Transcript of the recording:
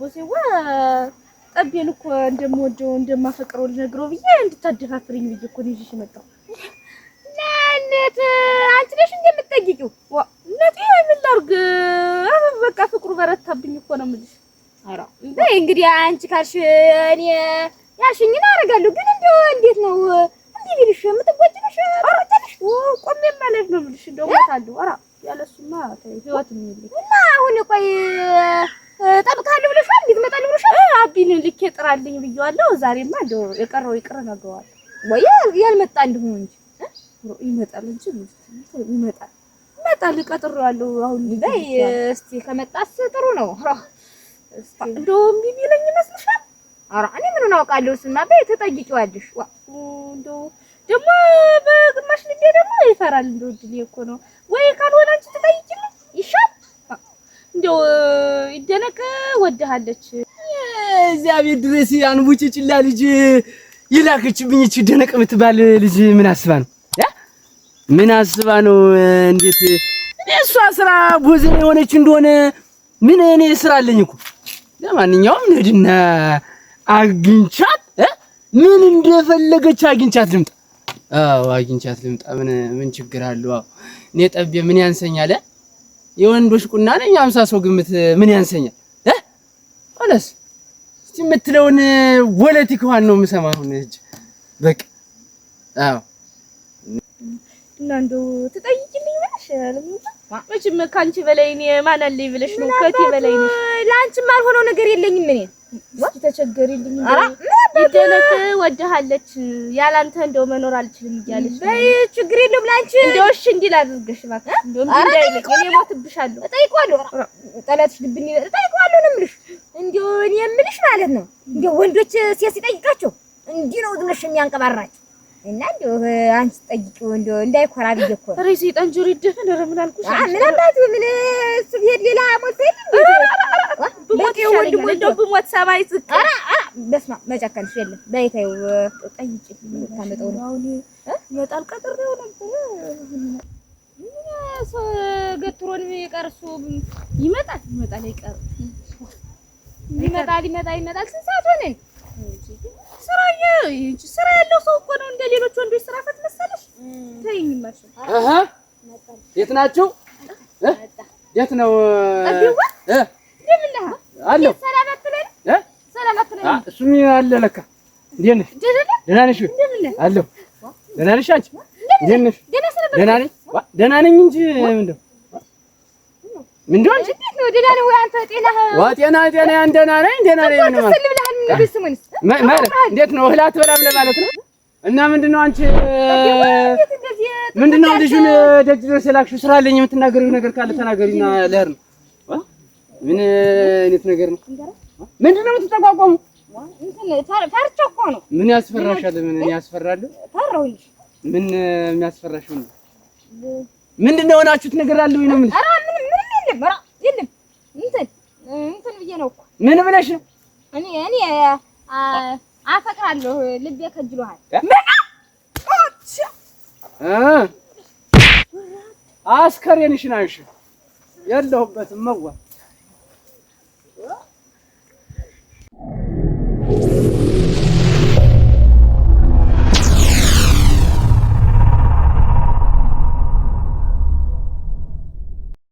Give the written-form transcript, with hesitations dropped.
ቦሴዋ ጠቤን እኮ እንደምወደው እንደማፈቅረው ልነግረው ብዬ እንድታደፋፍሪኝ ብዬ እኮ ነው ይዤሽ የመጣሁ። ለእነት አንቺ ነሽ እንደምትጠይቂው? ዋ እናቴ ምን ላድርግ? በቃ ፍቅሩ በረታብኝ እኮ ነው የምልሽ። ኧረ በይ እንግዲህ አንቺ ካልሽ እኔ ያልሽኝን አደርጋለሁ። ግን እንደው እንዴት ነው እንዲህ ቢልሽ የምትጎጂ ነሽ? ትቆጫለሽ? ቆሜ ማለት ነው የምልሽ። እንደው እሞታለሁ። ኧረ ያለሱማ ተይው ህይወትም የለኝም። እና አሁን ቆይ እጠብቅሃለሁ ብለሽዋል? እንዴት እመጣለሁ ብለሽዋል? አቢን ልኬ ጥራልኝ ብዬዋለሁ። ዛሬማ እንደው የቀረው ይቅር እነግረዋለሁ። ወይ ያልመጣ እንደሆነ እንጂ ይመጣል እንጂ ይመጣል ይመጣል። ቀጥሬዋለሁ። አሁን በይ እስቲ ከመጣስ ጥሩ ነው። እንደው እምቢ ቢለኝ ይመስልሻል? ኧረ እኔ ምኑን አውቃለሁ። እሱማ በይ ትጠይቂዋለሽ። እንደው ደግሞ በግማሽ ልቤ ደግሞ ይፈራል። እንደው እድሌ እኮ ነው። ወይ ካልሆነ አንቺ ትጠይቂልኝ ይሻል። እንደው ይደነቅ ወድሃለች። እዚያ ቤት ድረስ አንቡጭጭላ ልጅ የላከችብኝ እቺ ደነቅ የምትባል ልጅ ምን አስባ ነው? ምን አስባ ነው? እንዴት እኔ እሷ ስራ ቦዘኔ የሆነች እንደሆነ ምን እኔ ስራ አለኝ እኮ። ለማንኛውም ንሂድና አግኝቻት ምን እንደፈለገች አግኝቻት ልምጣ። አዎ አግኝቻት ልምጣ። ምን ምን ችግር አለው? አዎ እኔ ጠቤ ምን ያንሰኛል? የወንዶች ቁና ነኝ። 50 ሰው ግምት ምን ያንሰኛል? ሆነስ እስቲ የምትለውን ፖለቲካዋን ነው የምሰማው አሁን እጅ በቃ አዎ። እና እንደው ትጠይቂልኝ ብለሽ መቼም ከአንቺ በላይ እኔ ማን አለኝ ብለሽ ነው? ከእቴ በላይ ነሽ። ለአንቺም አልሆነው ነገር የለኝም እኔ። እስኪ ተቸገሪልኝ። ይደነቅ ወድሃለች፣ ያላንተ እንደው መኖር አልችልም እያለች። በይ ችግር የለውም ለአንቺ እንደው እሺ እንዲል አድርገሽ እባክሽ። እንደው እምቢ እንዳይለኝ እኔ እሞትብሻለሁ። እጠይቀዋለሁ። ጠላትሽ ልብን እጠይቀዋለሁ ነው የምልሽ። እንደው እኔ የምልሽ ማለት ነው እንደው ወንዶች ሴት ሲጠይቃቸው እንዲህ ነው ዝም ብለሽ የሚያንቀባራቸው እና እንደው አንቺ ጠይቂው እንደው እንዳይኮራ ብዬ እኮ ነው። ኧረ የሰይጣን ጆሮ ይደፈን። ኧረ ምን አልኩሽ? ምን አባቱ ምን እሱ ቢሄድ ሌላ ሞልቶ የለ ብሞት ይሻለኛል። እንደው ብሞት ሰማይ ዝቅ። ኧረ ኧረ በስመ አብ መጨከንሽ የለም። በይ ተይው ጠይቂልኝ። የምታመጣው ነው አሁን ይመጣል ቀጥሬው ነበር። ገትሮን የሚቀር እሱ ይመጣል ይመጣል አይቀርም። ይመጣል ይመጣል ይመጣል። ስንት ሰዓት ሆነን? ስራ ስራ ያለው ሰው እኮ ነው እንደ ሌሎች ወንዶች ስራ ፈት መሰለሽ። ተይኝ መርሽ። አሃ የት ናችሁ? የት ነው? እንደምን ነህ? አለሁ። ሰላም አትለንም? ሰላም አትለንም? እሱም አለ ለካ። እንዴት ነሽ? ደህና ነሽ? አለሁ። ደህና ነሽ አንቺ? እንዴት ነሽ? ደህና ነኝ። ደህና ነኝ እንጂ ምንድን ምንድን አንቺ እንዴት ነው? ደህና ነህ ወይ አንተ? ጤናህ? ዋ ጤና ጤና ደህና ነኝ ደህና ነኝ። ምን ማለት ብለሃል? ምን ስሙንስ ማለት እንዴት ነው? እህል አትበላም ለማለት ነው። እና ምንድን ነው አንቺ ምንድን ነው ልጁን ደጅ ድረስ የላክሽው? ስራ አለኝ የምትናገሪው ነገር ካለ ተናገሪና ልሄድ ነው። ምን አይነት ነገር ነው? ምንድን ነው የምትጠቋቋሙ? ፈርቼ እኮ ነው። ምን ያስፈራሻል? ምን ያስፈራል? ፈራሁ እንጂ ምን የሚያስፈራሽ ምንድን ነው? የሆናችሁት ነገር አለ ወይ ነው የምልሽ? ኧረ ምንም ምንም የለም። ኧረ የለም። እንትን እንትን ብዬ ነው እኮ። ምን ብለሽ ነው? እኔ እኔ አፈቅራለሁ፣ ልቤ ከጅሎሃል። አስከሬንሽን አንሺ። የለሁበትም መዋ